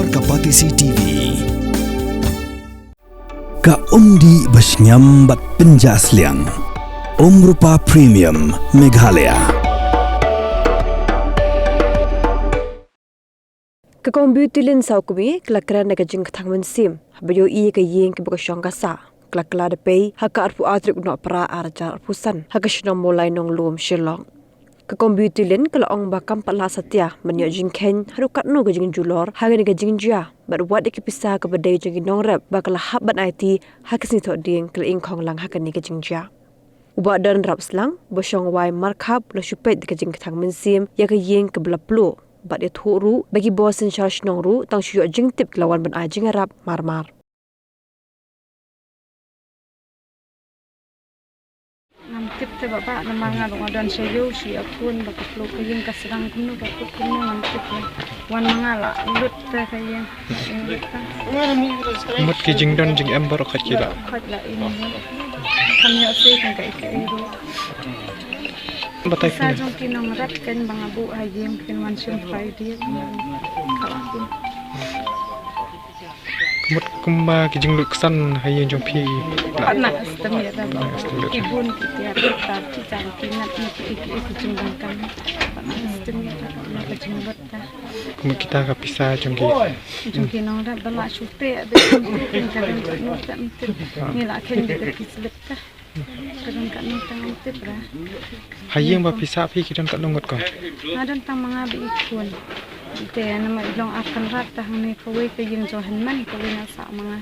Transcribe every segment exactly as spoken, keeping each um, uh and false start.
Ka Batesi T V. Ka umdih ba shngiam bad pynjah sliang. Umrupa Premium Meghalaya. Ka Kong Beauty Lin Sawkmie ka la kren da ka jingkthang mynsiem haba ïohi ïa ka ïing kaba ka shong ka sah, ka la kylla da pei ha ka arphew ar tarik u Nohprah ar hajar arphew san ha ka shnong Mawlai Nonglum, Shillong. Ka Kong Beauty Lin ka la ong ba kam pat lah satia ban ïoh jingkheiñ haduh katno ka jingjulor ha kane ka jingjia, bad wat ïa ka pisa kaba dei jong ki nongrep ba ka la hap ban aiti ha ka sngi Thohdieng ka la ingkhong lang ha kane ka jingjia. U Bah Donrap Slang, ba shong wai markhap, la shu peit da ka jingkthang mynsiem ïa ka ïing kaba la pluh, bad ïathuh ruh ba ki bor synshar shnong ruh tang shu ïoh jingtip ki la wan ban ai jingïarap mar mar. Ngam tip te Bah, namar nga ruh nga don sha ïew, shu ïa khun ba ka pluh ka ïing, ka sdang kumno, ka pluh kumno, ngam tip te. Wan ma nga la lut te ka ïing. Mut ki jingdon jingem baroh ka ki la. Khot la im ïa. Kam ïoh sei tang kaei kaei ruh. Batai. Pisa jong ki nongrep kan ba nga buh ha ïing, kin wan shim Friday. Ka la kum. Mut kumba ki jinglut ksan ha ïing jong phi. Pat na estimate da ba. Estimate. Ki bun ki tiar ki tar ki jam ki ngat na ki, ki, ki jingdonkam. Pat na estimate da ba na ka jinglut da. Kumba kita ka pisa jong ki. Jong ki nongrep ba la shu peh, ba shu peh, ka don ka nut ka mtip. Ngi la kheiñ da ka payslip ka. Ka don katno tang ngam tip ra. Ha ïing ba phi sah phi ki don katno ngut ko? Nga don tang ma nga bad i khun. Te namar i long ar kynrad, te hangne kawei ka ïing jong hynmen, kawei nga sah ma nga.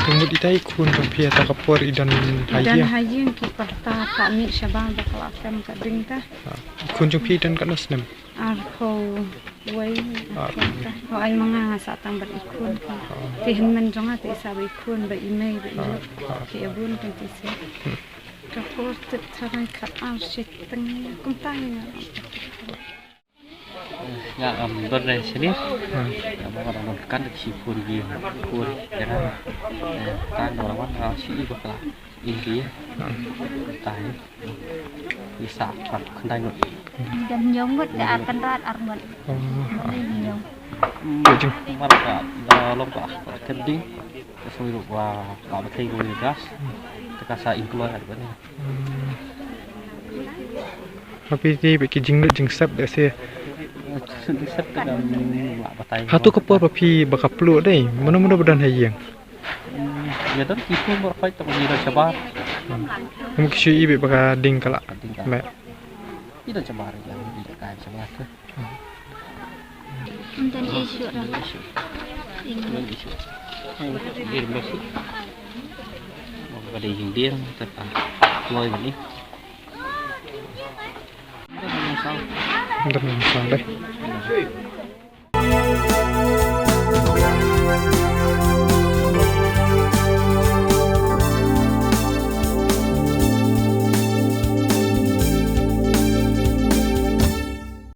Te mut ita i khun jong phi ha ta ka por i don ha ïing? I don ha ïing ki kyrta ka mih shabar ba ka la kem ka ding ta. I khun jong phi i don katno snem? Arphew wei. Ah. Hooid, ma nga nga sah tang bad i khun. Ah. Te hynmen jong nga te i sah bad i khun, bad i mei, bad i lok. Ah. Te i bun kan te sah. Hmm. Ka por te tharai khatar shiteng kumta nga. Nga am don re sini. Hmm. Nga ma nga don kan te shi khun gi khun kena. Eh, tang don wan nga shi i bakla. India. Hmm. Tai. Isa pat khyndai ngut. Jan hynñiew ngut, da ar kynrad ar ngut. Oh, ah. Hynñiew. Ïa jing. Mar ka da long ka ka ding. Ka soi ruh wa ka ba thei ruh gas. Te ka sa employ ha ba ni. Hmm. Happy day ba ki jinglut jingsep da se. Jingsep ka dang la batai. Hato ka por ba phi ba ka pluh dei. Mano mano ba don ha ïing. Hmm, ïa don ki khun baroh khoit tang ïa don shabar. Hmm. Kum ki shu i beit ba ka ding ka la. Ka ding ka la. Meh. Ïa don shabar ïa don kai shabar tu. Ym don issue ra. Ym don issue. Ym don issue. Ïa don issue. Ka dei ïing ding te ka kloi bad ni. Ym don issue dei.